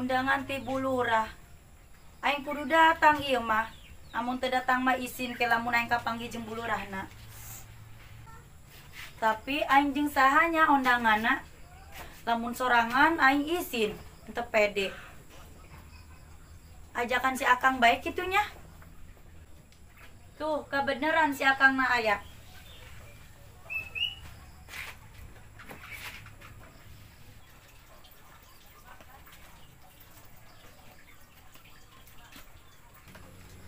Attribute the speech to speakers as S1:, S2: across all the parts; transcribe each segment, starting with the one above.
S1: Undangan ti Bu Lurah. Aing kudu datang ieu mah. Amun teu datang mah isin ke lamun aing kapanggih jeung Bu Lurahna. Tapi aing jeung sahanya undanganna. Lamun sorangan aing isin, teu pede. Ajakan si Akang baik kitunya. Tuh, kebenaran si Akang na aya.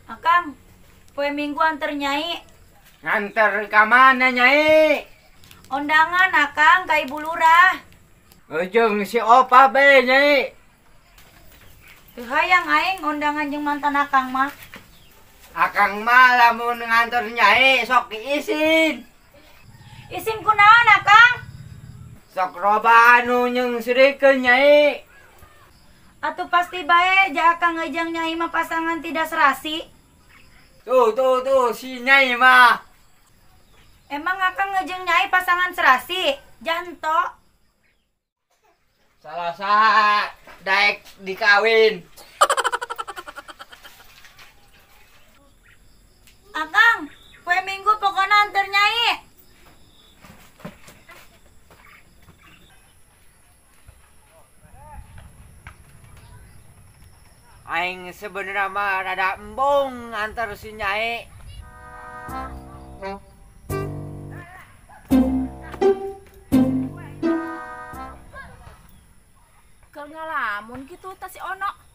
S1: Akang, poe Minggu anter Nyai.
S2: Nganter ka mana Nyai?
S1: Undangan Akang ka Ibu Lurah.
S2: Ujung si Opa be Nyai.
S1: Teu hayang aing undangan jeung mantan Akang mah.
S2: Akang mah lamun nganter Nyai sok isin.
S1: Isin kunaon Akang?
S2: Sok roba anu jeung sirikeun Nyai.
S1: Atuh pasti bae ja Akang ngejang Nyai mah pasangan tidak serasi.
S2: Tuh tuh tuh si Nyai mah.
S1: Emang Akang ngejeng Nyai pasangan serasi? Janto.
S2: Salah saha daek dikawin.
S1: Akang, poe Minggu pokona anter Nyai.
S2: Aing sebenarnya mah rada embung antar si Nyai.
S3: Keur ngalamun gitu tas si Ono.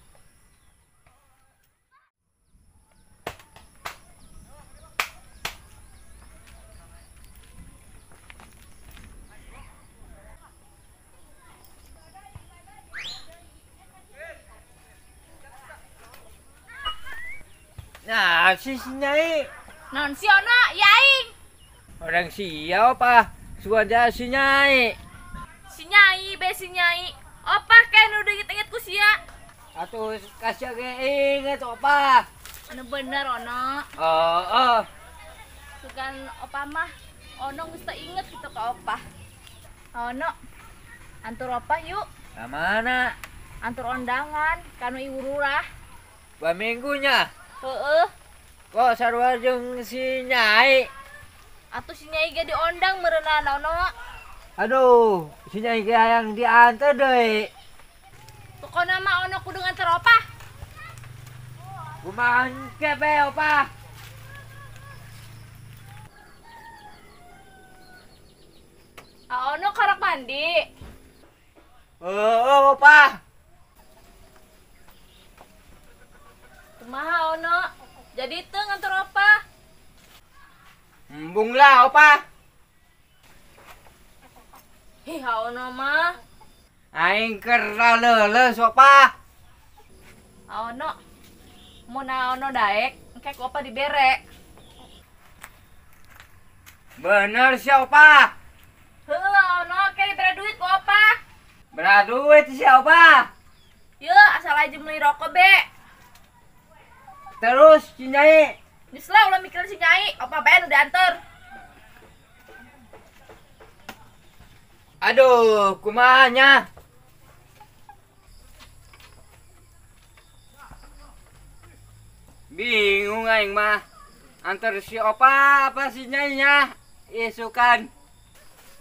S2: Nah, si Nyai.
S3: Non si Ono, ya aing.
S2: Orang siapa, Pak? Suara si Nyai.
S3: Si Nyai, be si Nyai. Opa kayak nu inget-inget ku sia.
S2: Atuh kasih ge inget opa.
S3: Anu bener Ono.
S2: Oh, oh.
S3: Sugan opa mah Ono geus teu inget kitu ka opa. Ono, antur opa yuk.
S2: Ka mana?
S3: Antur ondangan kanu Ibu Lurah.
S2: 2 minggunya.
S3: Heeh.
S2: Kok sarua jeung si Nyai?
S3: Atuh si Nyai ge diondang meureunana Ono.
S2: Aduh, si Nyai ge hayang diantar deui.
S3: Pokona mah Ono kudu nganter opa.
S2: Kumaha engke be opa?
S3: Ah, Ono karak mandi.
S2: Heeh, opa.
S3: Kumaha Ono? Jadi teu nganter opa?
S2: Embung lah opa.
S3: Hih, Ono mah.
S2: Aing keur leuleus opa.
S3: Ono. Mun Ono daek, engke ku opa dibere.
S2: Bener sih opa.
S3: Heuh, Ono, engke dibere duit ku opa.
S2: Bere duit sih opa.
S3: Yeuh, asal aja meuli rokok be.
S2: Terus si Nyai.
S3: Geus lah ulah mikirin si Nyai, opa bae nu dianter.
S2: Aduh, kumaha nya? Bingung aing mah. Antar si opa apa si Nyai nya? Isukan.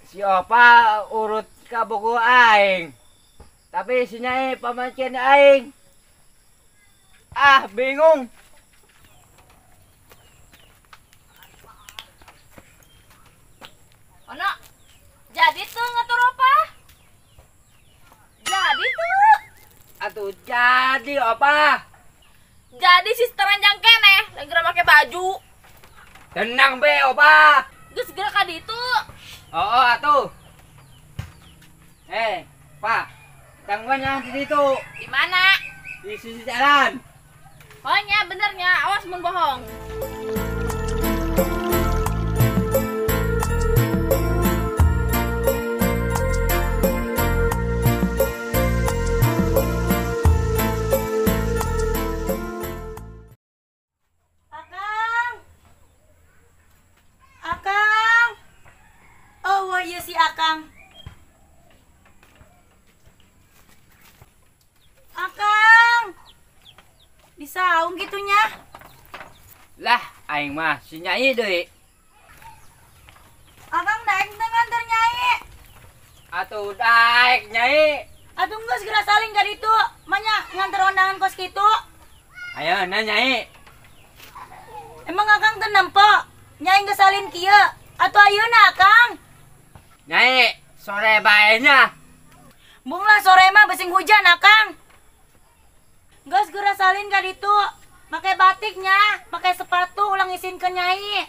S2: Si opa urut ka buku aing. Tapi si Nyai pamancian aing. Ah, bingung.
S3: Ono, jadi tuh ngatur opa? Jadi tuh?
S2: Atuh jadi opa.
S3: Jadi si teranjang keneh, lagi make baju.
S2: Tenang be opa.
S3: Geus segera ka ditu.
S2: Oh, oh atuh. Pak, tangguhan yang di situ.
S3: Di mana?
S2: Di sisi jalan.
S3: Oh nya benernya, awas mun bohong.
S1: Si Akang. Akang. Di saung kitu nya.
S2: Lah, aing mah si Nyai deui.
S1: Akang daek teu nganter Nyai.
S2: Atuh daek Nyai.
S1: Atuh geus geura saling ka ditu. Manya nganter undangan kos kitu.
S2: Ayo na Nyai.
S1: Emang akang teu nempo? Nyai geus salin kieu. Atuh ayeuna akang.
S2: Nyai, sore bae nya.
S1: Bung lah sore mah besing hujan akang. Geus geura salin ka ditu. Make batiknya, make sepatu ulang isin ke Nyai.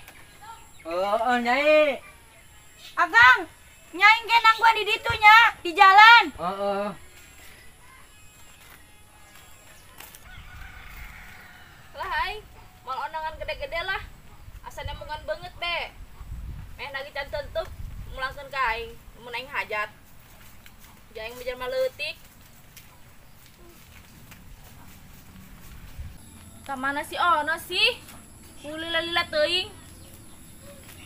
S2: Oh, Nyai.
S1: Akang, Nyai ge nangguan di ditu nya, di jalan.
S2: Oh.
S3: Lah aing, moal ondangan gede-gede lah. Asa nemungan beungeut be. Meh nagi can tentup mulangkeun ka aing, mun aing hajat. Ja aing mah jelema leutik. Ka mana si Ono sih? Kulila-lila teuing.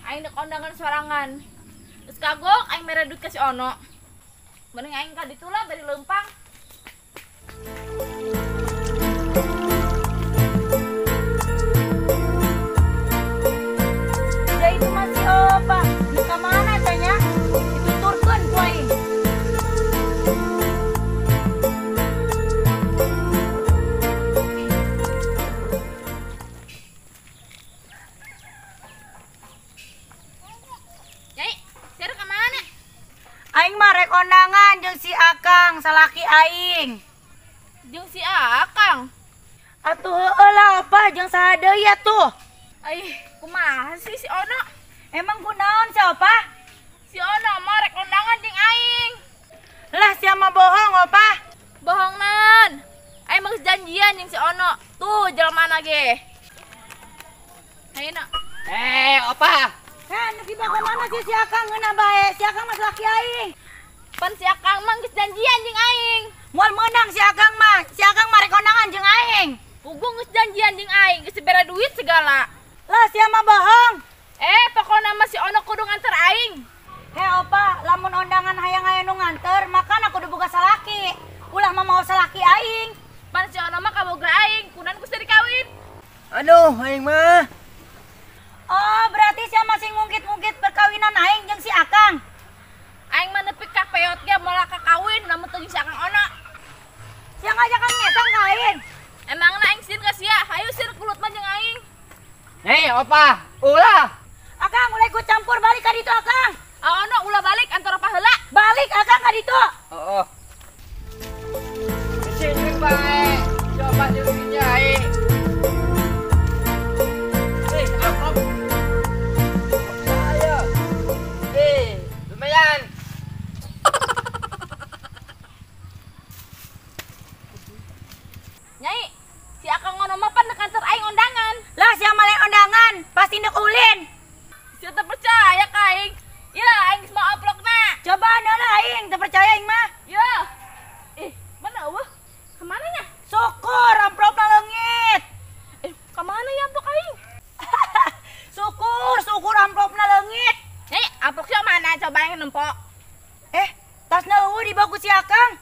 S3: Aing dek ondangan sorangan. Geus kagok aing mere duit ka si Ono. Mending aing ka ditu lah bari leumpang.
S1: Ja itu mah si Opa. Nu ka mana tanya? Dituturkeun ku aing.
S3: Nyai, sia ka mana?
S1: Aing mah rek ondangan jeung si Akang, salaki aing.
S3: Jeung si Akang.
S1: Atuh heueuh lah Opa jeung saha deui atuh.
S3: Aih, kumaha sih si Ono?
S1: Emang kunaon si Opa?
S3: Si Ono mah rek ondangan jeung aing.
S1: Lah sia mah bohong Opa.
S3: Bohong nan. Aing mah geus janjian jeung si Ono. Tuh jelema ge. Hayu na.
S2: Opa.
S1: Nu dibawa ka mana sih si Akang ngeunah bae? Si Akang mah salaki aing.
S3: Pan si Akang mah geus janjian jeung aing.
S1: Moal meunang si Akang mah. Si Akang mah rek ondangan jeung aing.
S3: Puguh geus janjian jeung aing, geus dibere duit segala.
S1: Lah sia mah bohong.
S3: Pokona mah si Ono kudu nganter aing.
S1: He Opa, lamun ondangan hayang aya nu nganter, makana kudu boga salaki. Ulah mah mau salaki aing.
S3: Pan si Ono mah kaboga aing, kunan ku dikawin.
S2: Aduh, aing mah.
S1: Oh, berarti sia masih ngungkit-ngungkit perkawinan aing jeung si Akang.
S3: Aing mah nepi ka peot ge moal kakawin lamun teu jeung si Akang Ono.
S1: Sia ngajakan ngetang ka aing.
S3: Emangna aing sieun ka sia? Hayu sieun kulut mah jeung aing.
S2: Hei, Opa, ulah.
S1: Akang ulah ikut campur balik ka ditu Akang.
S3: Ah, Ono ulah balik antara paheula.
S1: Balik Akang ka ditu.
S2: Oh. Sini bae. Coba jeung Nyai. Amplop. Ayo. Lumayan.
S3: Nyai, si Akang Ono mah pan kantor aing ondangan.
S1: Lah sia mah lain ondangan, pasti ndek ulin.
S3: Sia teu percaya ka aing. Ya, aing geus mau amplopna.
S1: Coba lah aing, teu percaya aing mah.
S3: Ya. Mana eueuh? Ka mana nya?
S1: Syukur amplopna leungit.
S3: Ka mana ya amplop aing?
S1: Syukur, syukur amplopna leungit.
S3: Nyai, amplop sia mana coba aing nempo.
S1: Tasna eueuh dibawa ku si Akang.